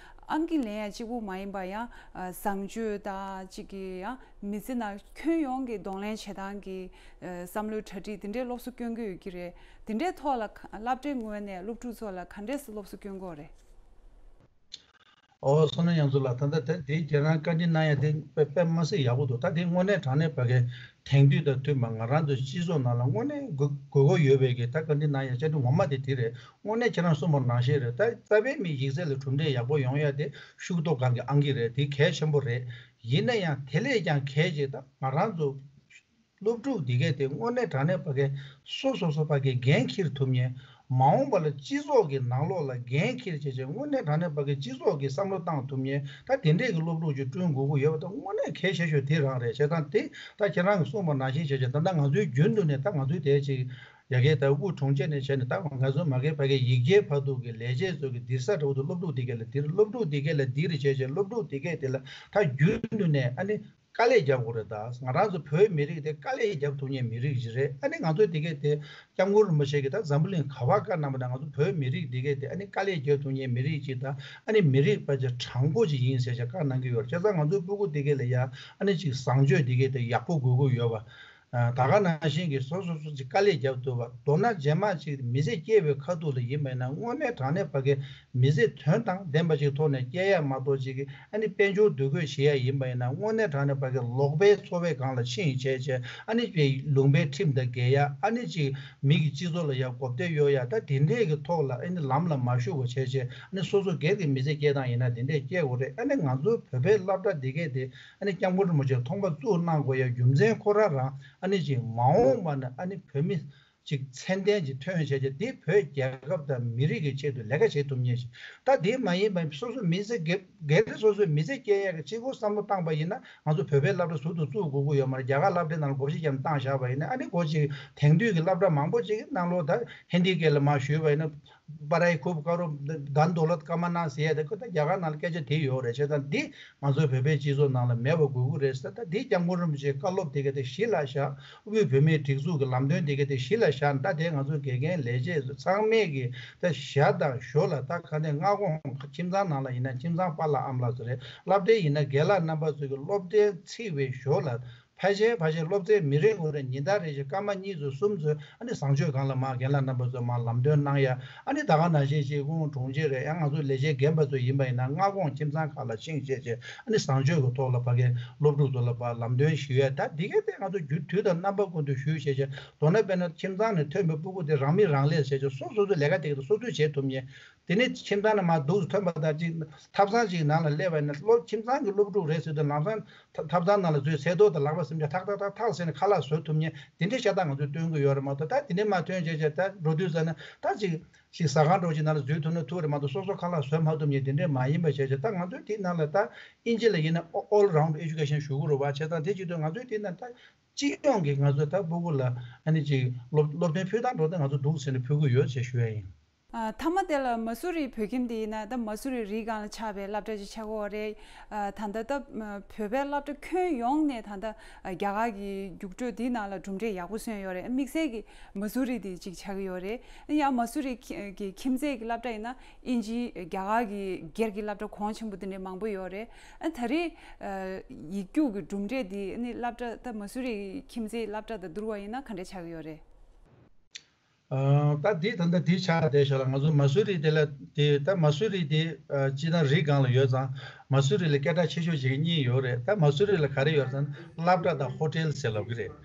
ཨང་ཀི་ལེན་ཡ་གཅིག་པུ་མ་ཡིན་པ་ཡང་ཨ་བཟང་སྤྱོད་དང་གཅིག་གི་ཡང་མི་ཚེ་ནང་ཁྱོན་ཡོངས་ཀྱི་གདོང་ལེན་བྱེད་སྟངས་ཀྱི་ཨ་བསམ་བློའི་གྲ་སྒྲིག་དེ་འདྲའི་སློབ་གསོ་སྐྱོན་གྱི་ཡོད་ཀྱི་རེད། དེ་འདྲའི་ཐོག་ལ་ཁ་སློབ་གྲྭའི་ངོས་ནས་སློབ་ཕྲུག་ཚོ་ལ་ག་འདྲས་སེ་སློབ་གསོ་སྐྱོན་དགོས་རེད། ཨོ། བསོད་ནམས་དབྱངས་མཚོ་ལགས། ད་ལྟ་ད་དེ་ཁྱེད་རང་བཀའ་འདྲི་གནང་ཡ་དེ་དཔེ་དཔེ་མ་སྲིད་ཡག་པོ་འདུག་ད་དེ་དངོས་གནས་དྲང་གནས་ཕ་གི་དེང་དུས་དང་མཐུན་པ་ང་རང་ཚོའི་སྤྱི་ཚོགས་ནང་ལ་དངོས་གནས་དགོས་དགོས་མཁོ་ཡོད་པའི་གི་ད་བཀའ་འདྲི་གནང་ཡ་བཅར་འདྲི་ངོ་མ་དེ་དེ་རེད། དངོས་གནས་ཁྱེད་རང་གསུངས་པ་ནང་བཞིན་རེད། ད་རྩ་བའི་མི་ཡིག་ཚད་ལ་གྲུབ་འབྲས་ཡག་པོ་ཡོང་ཡ་དེ་ཤུགས་རྡོག་སྒང་གི་ཨང་ཀི་རེད། དེ་གལ་ཆེན་པོ་རེད། ཡིན་ན་ཡང་དེ་ལས་ཀྱང་གལ་ཆེ་ད་ང་རང་ཚོ་སློབ་ཕྲུག་འདི་གས་དེ་དངོས་གནས་དྲང་གནས་ཕ་གི་སོ་སོ་སོ་ཕ་གི་འགན་འཁྱེར་ཐུབ་མཁན། མ་འོངས་པ་ལ་སྤྱི་ཚོགས་ཀྱི་ནང་ལོགས་ལ་འགན་འཁྱེར་བྱས་བྱས་དངོས་གནས་དྲང་གནས་པ་གི་སྤྱི་ཚོགས་ཀྱི་བསམ་བློ་བཏང་ཐུབ་མཁན་ད་དེ་འདྲས་ཀྱི་སློབ་ཕྲུག་ཅིག་བསྐྲུན་དགོས་ཀྱི་ཡོད་པ་ད་དངོས་གནས་གལ་ཆེ་ཤོས་དེ་རང་རེད། བྱས་ཙང་དེ་ད་ཁྱེད་རང་གིས་གསུངས་པ་ནང་བཞིན་བྱས་བྱས་ད་ལྟ་ང་ཚོའི་རྒྱུན་དུ་ནས་ད་ང་ཚོའི་དེ་ཅིག་ཡ་གི་ད་དབུས་གྲོང་ཁྱེར་ནས་བྱས་ནས་ད་ང་ཚོ་མ་གི་ཕ་གི་ཡིག་སྐྱེལ་བར་དུ་གི་ལས་བྱེད་ཚོ་གི་སྡིར་ས་འདྲ་བོ་དུ་སློབ་ཕྲུག་དེ་གས་ལ་སྡིར། སློབ་ཕྲུག་དེ་གས་ལ་སྡིར་བྱས་བྱས་སློབ་ཕྲུག་དེ་གས་དེ་ལ་ད་རྒྱུན་དུ་ནས་ཨ་ནི་དཀའ་ལས་རྒྱབ་དགོས་རེད། ད་ང་རང་ཚོ་བོད་མི་རིགས་དེ་དཀའ་ལས་རྒྱབ་ཐུབ་མཁན་མི་རིགས་ཅིག་རེད། ཨ་ནི་ང་ཚོ་དེ་གས་དེ་སྐྱབས་མགོན་རིན་པོ་ཆེ་གིས་ད་འཛམ་བུ་གླིང་ག་པར་བཀའ་གནང་པ་ན་ང་ཚོ་བོད་མི་རིགས་དེ་གས་དེ་ཨ་ནི་དཀའ་ལས་རྒྱབ་ཐུབ་མཁན་མི་རིགས་ཅིག་དང་ཨ་ནི་མི་རིགས་ཕལ་ཆེར་དྲང་པོ་ཅིག་ཡིན་ཟེར་བྱས་བཀའ་གནང་གི་ཡོད་རེད། བྱས་ཙང་ང་ཚོའི་སྤུ་གུ་དེ་གས་ལ་ཡ་ཨ་ནི་ཅིག་བཟང་སྤྱོད་དེ་གས་དེ་ཡག་པོ་དགོས་ཀྱི་ཡོད་པ། ད་ག་ནང་བཞིན་གྱི་སོ་སོ་སོ་ཅིག་དཀའ་ལས་རྒྱབ་ཐུབ་པ། མདོར་ན་རྗེས་མ་ཅིག་མི་ཚེ་སྐྱེལ་བའི་ཁ་ཐུག་ལ་ཡིན་པ་ཡིན་ན་དངོས་གནས་དྲང་གནས་ཕ་གི་མི་ཚེ་དོན་དང་ལྡན་པ་ཅིག་ཐོག་ནས་སྐྱེལ་ཡ་མ་གཏོགས་ཅིག་གི་ཨ་ནི་དཔལ་འབྱོར་འདུ་འགོད་བྱེད་ཡ་ཡིན་པ་ཡིན་ན་དངོས་གནས་དྲང་གནས་ཕ་གི་ལོག་པའི་འཚོ་བའི་སྒང་ལ་ཕྱིན་བྱས་བྱས་ཨ་ནི་ལུང་པའི་ཁྲིམས་དང་འགལ་ཡ། ཨ་ནི་ཅིག་མི་གི་སྤྱི་ཚོགས་ལ་ཡ་གོ་བདེ་ཡོད་ཡ། ད་དེ་འདྲས་ཀྱི་ཐོག་ལ་ཨ་ནི་ལམ་ལ་མ་ཞུགས་པ་བྱས་བྱས་ཨ་ནི་སོ་སོ་སྒེར་གྱི་མི་ཚེ་སྐྱེལ་སྟངས་ཡིན་ན་དེ་འདྲས་སྐྱེལ་དགོས་རེད། ཨ་ནི་ང་ཚོའི་བོད་པའི་སློབ་གྲྭ་འདི་གས་དེ། ཨ་ནི་སྐྱབས་མགོན་རིན་པོ་ཆེས་ཐོག་མ་བཙུགས་གནང་དགོས་ཡ་རྒྱུ་མཚན་ཁོ་རང་རང་ཨ་ནི་ཅིག་མ་འོངས་པ་ན་ཨ་ནི་བོད་མི་ཅིག་ཚད་ལྡན་ཅིག་ཐོན་བྱས་བྱས་དེ་བོད་རྒྱལ་ཁབ་དང་མི་རིགས་ཀྱི་ཆེད་དུ་ལས་ཀ་བྱེད་ཐུབ་མཁན་ཞིག་ད་དེ་མ་ཡིན་པ་སོ་སོ་མི་ཚེ་སྒེར་སྒེར་སོ་སོའི་མི་ཚེ་སྐྱེལ་ཡ་གི་གཅིག་པོ་བསམ་བློ་བཏང་པ་ཡིན་ན་ང་ཚོ་བོད་པའི་སློབ་གྲྭ་ཟུར་དུ་བཙུགས་དགོས་ཀྱི་ཡོད་མ་རེད། རྒྱ་གར་སློབ་གྲྭའི་ནང་ལ་བགོ་བཤའ་བརྒྱབ་ནས་བཏང་བཞག་པ་ཡིན་ན་ཨ་ནི་སྒོ་ཅིག་དེང་དུས་ཀྱི་སློབ་གྲྭ་མང་པོ་ཅིག་གི་ནང་ལོགས་ད་ཧིན་དི་སྐད་ལ་མར་ཞུས་པ་ཡིན་ན། པ་རའི་ཁུབ་ཀ་རོ་དན་དོ་ལད་ཀ་མ་ན་ཟེར་ཡ་དེ་ཁོ་ད་རྒྱ་གར་ནང་ལ་སྐད་ཆ་དེ་ཡོད་རེད། བྱས་ཙང་འདི་ང་ཚོའི་བོད་པའི་སྤྱི་ཚོགས་ནང་ལ་མེད་པ་དགོས་ཀྱི་རེད་ཟེར། ད་འདི་སྐྱབས་མགོན་རིན་པོ་ཆེའི་བཀའ་སློབ་དེ་ག་དེ་གཞི་ལ་བཞག་དབུས་བོད་མིའི་སྒྲིག་འཛུགས་ཀྱི་ལམ་སྟོན་དེ་ག་དེ་གཞི་ལ་བཞག་ད་དེ་ང་ཚོའི་དགེ་རྒན་ལས་བྱེད་ཚོ་ཚང་མས་ཀྱི་ད་ཞྭ་དང་ཞོ་ལ་ད་ག་ནས་སྔ་དགོང་ཁྱིམ་ཚང་ནང་ལ་ཡིན་ན་ཁྱིམ་ཚང་པཱ་ལགས་ཨམ་ལགས་ཚོ་རེད། སློབ་གྲྭའི་ཡིན་ན་རྒན་ལགས་རྣམ་པ་ཚོ་གི་སློབ་གྲྭའི་འཚིག་པའི་ཞོ་ལ། ཕལ་ཆེར་ཕལ་ཆེར་སློབ་ཚན་མི་རེ་ངོ་རེ་ཉིན་ལྟར་རེ་བཞིན་སྐར་མ་གཉིས་ཚོ་གསུམ་ཚོ་ཨ་ནི་བཟང་སྤྱོད་སྒང་ལ་མར་རྒན་ལགས་རྣམ་པ་ཚོ་མར་ལམ་སྟོན་གནང་ཡ། ཨ་ནི་ད་ག་ནང་བཞིན་ཅིག་དབུས་གྲོང་ཁྱེར་རེད་ཡང་ང་ཚོ་ལས་བྱེད་རྒན་པ་ཚོ་ཡིན་པ་ཡིན་ན་སྔ་དགོང་ཁྱིམ་ཚང་ཁག་ལ་ཕྱིན་བྱས་བྱས་ཨ་ནི་བཟང་སྤྱོད་ཀྱི་ཐོག་ལ་ཕ་གིའི་སློབ་ཕྲུག་ཚོ་ལ་ཕར་ལམ་སྟོན་ཞུ་ཡ། ད་འདི་ག་དེ་ང་ཚོ་རྒྱུན་དུས་དང་རྣམ་པ་ཀུན་ཏུ་ཞུས་བྱས་བྱས་མདོར་ན་དཔེར་ན་ཁྱིམ་ཚང་ནས་ཐོན་པའི་སྤུ་གུ་དེ་རང་མི་རང་ལས་བྱས་བྱས་སོ་སོ་སོའི་ལས་ཀ་དེ་ག་དེ་སོ་སོས་བྱེད་ཐུབ་མཁན། དེ་ནས་ཁྱིམ་ཚང་ནས་མར་འདུག་ཐོན་པ་དང་གཅིག་ཐབ་ཚང་གཅིག་ནང་ལ་སླེབས་པ་ཡིན་ན་སློབ་ཁྱིམ་ཚང་གི་སློབ་ཕྲུག་རེད་ཟེར་དུས་ལམ་སང་ཐ་ཐབ་ཚང་ནང་ལ་འཛུལ་ཚལ་ཏོག་དང་ལག་པ་སེམས་ཅན་ཐག་ཐག་ཐག་ཐག་ཟེར་ནས་ཁ་ལག་བཟོ་ཐུབ་མཁན་དེ་འདྲའི་ཤ་སྟག་ང་ཚོས་སྟོན་གི་ཡོད་རེད་མ་གཏོགས་ད་དེ་འདྲའི་མ་ཐོན་བྱས་བྱས་ད་འགྲོ་དུས་ཙ་ན་ད་གཅིག་གཅིག་ཟ་ཁང་འདྲ་བོ་ཅིག་ནང་ལ་འཛུལ་ཐུབ་ན་ཐུབ་རེད་མ་གཏོགས་སོ་སོ་ཁ་ལག་བཟོ་མ་ཐུབ་མཁན་དེ་འདྲའི་མ་ཡིན་པ་བྱས་བྱས་ད་ང་ཚོས་དེ་ནང་ལ་ད་ཨིན་ཇི་ལ་ཡིན་ན་all round education ཞུ་གི་རེད་བ། བྱས་ཙང་དེ་བྱེད་དུས་ང་ཚོས་དེ་ནང་ད་སྤྱི་ཡོངས་ཀྱི་ང་ཚོས་ད་སྤུ་གུ་ལ་ཨ་ནི་ཅིག་སློབ་སློབ་སྟོན་ཕུལ་སྟངས་འགྲོ་སྟངས་ང་ཚོ་འདུག་ཟེར་ནས་ཕུལ་གི་ཡོད་ཅེས་ཞུ་ཡ་ཡིན། ཨ། མཐའ་མ་དེ་ལ་མ་སུ་རི་བོད་ཁྱིམ་དེ་ཡིན་ན་ད་མ་སུ་རི་རི་སྒང་ལ་ཆགས་པའི་སློབ་གྲྭ་ཅིག་ཆགས་ཀྱི་ཡོད་རེད། ཨ། ད་ལྟ་ད་བོད་པའི་སློབ་གྲྭ་ཁྱོན་ཡོངས་ནས་ད་ལྟ་རྒྱ་གར་གྱི་རྒྱུགས་སྤྲོད་དེའི་ནང་ལ་གྲུབ་འབྲས་ཡག་པོ་སོན་ཡོད་རེད། དམིགས་བསལ་གྱི་མ་སུ་རི་དེ་ཅིག་ཆགས་ཀྱི་ཡོད་རེད། ཡང་མ་སུ་རི་གི་ཁྱིམ་མཚེས་ཀྱི་སློབ་གྲྭ་ཡིན་ན་དབྱིན་ཇི་རྒྱ་གར་གྱི་སྒེར་གྱི་སློབ་གྲྭ་གོང་ཆེན་པོ་དེ་འདྲ་མང་པོ་ཡོད་རེད། ཨ། ད་རེས་ཡིག་རྒྱུགས་ཀྱི་གྲུབ་འབྲས་དེ་ནི་སློབ་གྲྭ་ད་མ་སུ་རི་ཁྱིམ་མཚེས་སློབ་གྲྭ་དང་བསྡུར་བ་ཡིན་ན་ག་འདྲ་ཆགས་ཀྱི་ཡོད་རེད། ཨ། ད་འདི་ད་ལྟ་འདི་ཆགས་བསྡད་ཤག་ལ་ང་ཚོ་མ་སུ་རི་དེ་ལ་དེ་ད་མ་སུ་རི་དེ་ཨ། སྤྱིར་བཏང་རི་སྒང་ལ་ཡོད་ཙང་མ་སུ་རི་ལ་སྐད་གྲགས་ཆེ་ཤོས་བྱེད་མཁན་གཉིས་ཡོད་རེད། ད་མ་སུ་རི་ལ་ག་རེ་ཡོད་ཟེར་ན་སློབ་གྲྭ་དང་ཧོ་ཊེལ་ཟེར་ལབ་ཀྱི་རེད།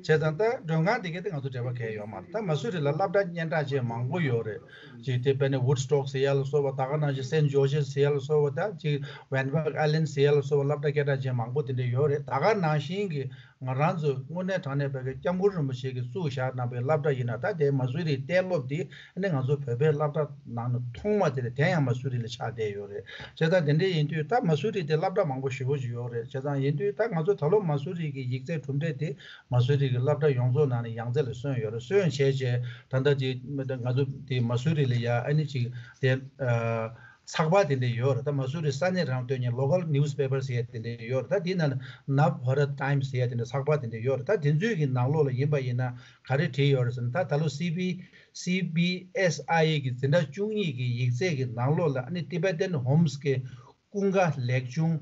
བྱས་ཙང་ད་མགྲོན་ཁང་དེ་གས་དེ་ང་ཚོ་འབྲེལ་བ་གང་ཡང་ཡོད་མ་རེད། ད་མ་སུ་རི་ལ་སློབ་གྲྭ་སྙན་གྲགས་ཅན་མང་པོ་ཡོད་རེད། ཅིག་དེ་དཔེར་ན་Woodstock་ཟེར་ཡ་ལ་སོགས་པ་ད་ག་ནང་བཞིན་Saint George's་ཟེར་ཡ་ལ་སོགས་པ་ད་ཅིག་Van Wyck Island་ཟེར་ཡ་ལ་སོགས་པ་སློབ་གྲྭ་སྐད་གྲགས་ཅན་མང་པོ་དེ་འདྲ་ཡོད་རེད། ད་ག་ནང་བཞིན་གྱི་ང་རང་ཚོ་དངོས་གནས་དྲང་གནས་བོད་ཀྱི་སྐྱབས་མགོན་རིན་པོ་ཆེ་གིས་བཙུགས་བཞག་གནང་པའི་སློབ་གྲྭ་ཡིན་ན་ད་དེ་མ་སུ་རིའི་གཏན་སློབ་དེ་ཨ་ནི་ང་ཚོ་བོད་པའི་སློབ་གྲྭ་ནང་ནས་ཐོག་མ་དེ་རེད། དེ་ཡང་མ་སུ་རི་ལ་ཆགས་བསྡད་ཡོད་རེད། བྱས་ཙང་དེ་འདྲ་ཡིན་དུས་ད་མ་སུ་རི་དེ་སློབ་གྲྭ་མང་པོ་ཞེ་པོ་ཅིག་ཡོད་རེད། བྱས་ཙང་ཡིན་དུས་ད་ང་ཚོ་ད་ལོ་མ་སུ་རི་གི་ཡིག་ཚད་གྲུབ་འབྲས་དེ་མ་སུ་རི་གི་སློབ་གྲྭ་ཡོངས་རྫོགས་ནང་ནས་ཡང་རྩེ་ལ་སོན་ཡོད་རེད། སོན་བྱས་རྗེས་ད་ལྟ་དེ་ང་ཚོ་དེ་མ་སུ་རི་ལ་ཡ་ཨ་ནི་ཅིག་དེ་ཨ། ཚགས་པར་དེ་འདྲ་ཡོད་རེད། ད་མ་སུ་རི་ས་གནས་རང་སྟོན་མཁན་Local Newspaper་ཟེར་ཡ་དེ་འདྲ་ཡོད་རེད། ད་དེའི་ནང་ནབ་བྷ་རཏ་ཊའིམ་སི་ཟེར་ཡ་དེ་འདྲ་ཚགས་པར་དེ་འདྲ་ཡོད་རེད། ད་དེ་ཚོའི་གི་ནང་ལོགས་ལ་ཡིན་པ་ཡིན་ན་ག་རེ་བྲིས་ཡོད་རེད་ཟེར་ན་ད་ད་ལོ་སི་བི་སི་བི་ཨེས་ཨའི་གི་འཛིན་གྲྭ་བཅུ་གཉིས་ཀྱི་ཡིག་ཚད་ཀྱི་ནང་ལོགས་ལ་ཨ་ནི་Tibetan Homes་གི་ཀུན་དགའ་ལེགས་བྱུང་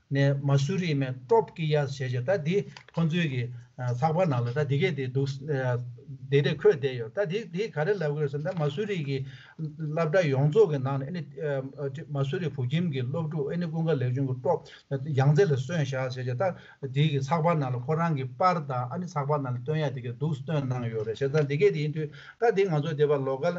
ནས་མ་སུ་རི་མའི་ཊོབ་ཀི་ཡ་ཟེར་བྱས་ད་འདི་ཁོང་ཚོའི་གི་ཚགས་པར་ནང་ལ་ད་འདི་གས་དེ་འདུག་དེ་འདྲས་འཁོད་བསྡད་ཡོད། ད་འདི་འདི་ག་རེ་ལབ་དགོས་ཟེར་ན་མ་སུ་རི་གི་སློབ་གྲྭ་ཡོངས་རྫོགས་ཀྱི་ནང་ནས་ཨ་ནི་མ་སུ་རི་བོད་ཁྱིམ་གྱི་སློབ་ཕྲུག་ཨ་ནི་ཀུན་དགའ་ལེགས་བྱུང་གི་ཊོབ་ཡང་རྩེ་ལ་སོན་བཞག་ཟེར་བྱས་ད་འདི་གི་ཚགས་པར་ནང་ལ་ཁོ་རང་གི་པར་དང་ཨ་ནི་ཚགས་པར་ནང་ལ་སྟོན་ཡ་དེ་གས་འདུག་སྟོན་གནང་ཡོད་རེད། བྱས་ཙང་འདི་གས་དེ་ཡིན་དུས་ད་འདི་ང་ཚོ་དེ་བ་Local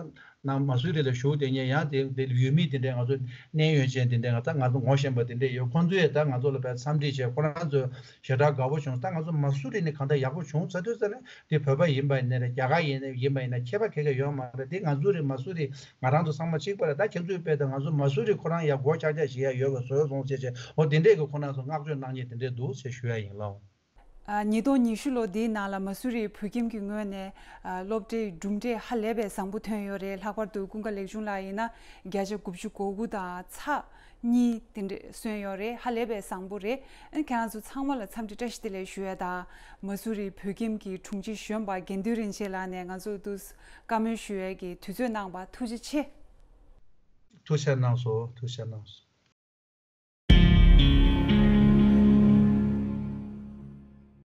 ནང་མ་སུ་རི་ལ་བཞུགས་བསྡད་མཁན་ཡང་དེ་དེ་ཡུལ་མི་དེ་འདྲས་ང་ཚོ་གནས་ཡོད་ཅན་དེ་འདྲས་ང་ཚོ་ང་ཚོ་ངོ་ཤེས་པ་དེ་འདྲས་ཡོད། ཁོང་ཚོས་ད་ང་ཚོ་ལ་དཔེ་འཚམས་འདྲི་བྱས། ཁོ་རང་ཚོ་ཞེ་དྲག་དགའ་པོ་བྱུང་། ད་ང་ཚོ་མ་སུ་རི་ནི་གང་ལྟར་ཡག་པོ་བྱུང་ཚར་དུས་ཙ་ནས་དེ་བོད་པ་ཡིན་པ་ཡིན་ན་རེད། རྒྱ་གར་ཡིན་ཡིན་པ་ཡིན་ན་ཁྱད་པར་ག་གེ་ཡོད་མ་རེད། དེ་ང་ཚོ་རེད། མ་སུ་རི་ང་རང་ཚོ་ཚང་མ་གཅིག་པ་རེད། ད་ཁྱེད་ཚོའི་དཔེ་ད་ང་ཚོ་མ་སུ་རི་ཁོ་རང་ཡ་སྒོ་ལྕགས་ལྕགས་ཞིག་ཡ་ཡོད་པ་བཟོས་སོང་ཟེར་བྱས། འོ་དེ་འདྲས་ཀྱི་ཁོ་རང་ཚོ་བསྔགས་བརྗོད་གནང་མཁན་དེ་འདྲས་འདུག་ཟེར་ཞུ་ཡ་ཡིན་ལགས། ཨ། ཉིས་སྟོང་ཉི་ཤུ་ལོ་འདིའི་ནང་ལ་མ་སུ་རི་བོད་ཁྱིམ་གྱི་ངོས་ནས་ཨ། སློབ་གྲྭའི་གྲུབ་འབྲས་ཧ་ལས་པའི་བཟང་པོ་ཐོན་ཡོད་རེད། ལྷག་པར་དུ་ཀུན་དགའ་ལེགས་ཆུང་ལགས་ཡིན་ན་བརྒྱ་ཆ་དགུ་བཅུ་གོ་དགུ་དང་ཚེག་གཉིས་དེ་འདྲ་སོན་ཡོད་རེད། ཧ་ལས་པའི་བཟང་པོ་རེད། ཨ་ནི་ཁྱེད་རང་ཚོ་ཚང་མ་ལ་འཚམས་འདྲི་བཀྲ་ཤིས་བདེ་ལེགས་ཞུ་ཡ་དང་། མ་སུ་རི་བོད་ཁྱིམ་གྱི་དྲུང་ཆེ་གཞོན་པ་དགེ་འདུན་རིན་ཆེན་ལགས་ནས་ང་ཚོ་འདུག་བཀའ་མོལ་ཞུ་ཡས་ཀྱི་དུས་ཚོད་གནང་བ་ཐུགས་རྗེ་ཆེ། ཐུགས་རྗེ་གནང་སོང་། ཐུགས་རྗེ་གནང་སོང་།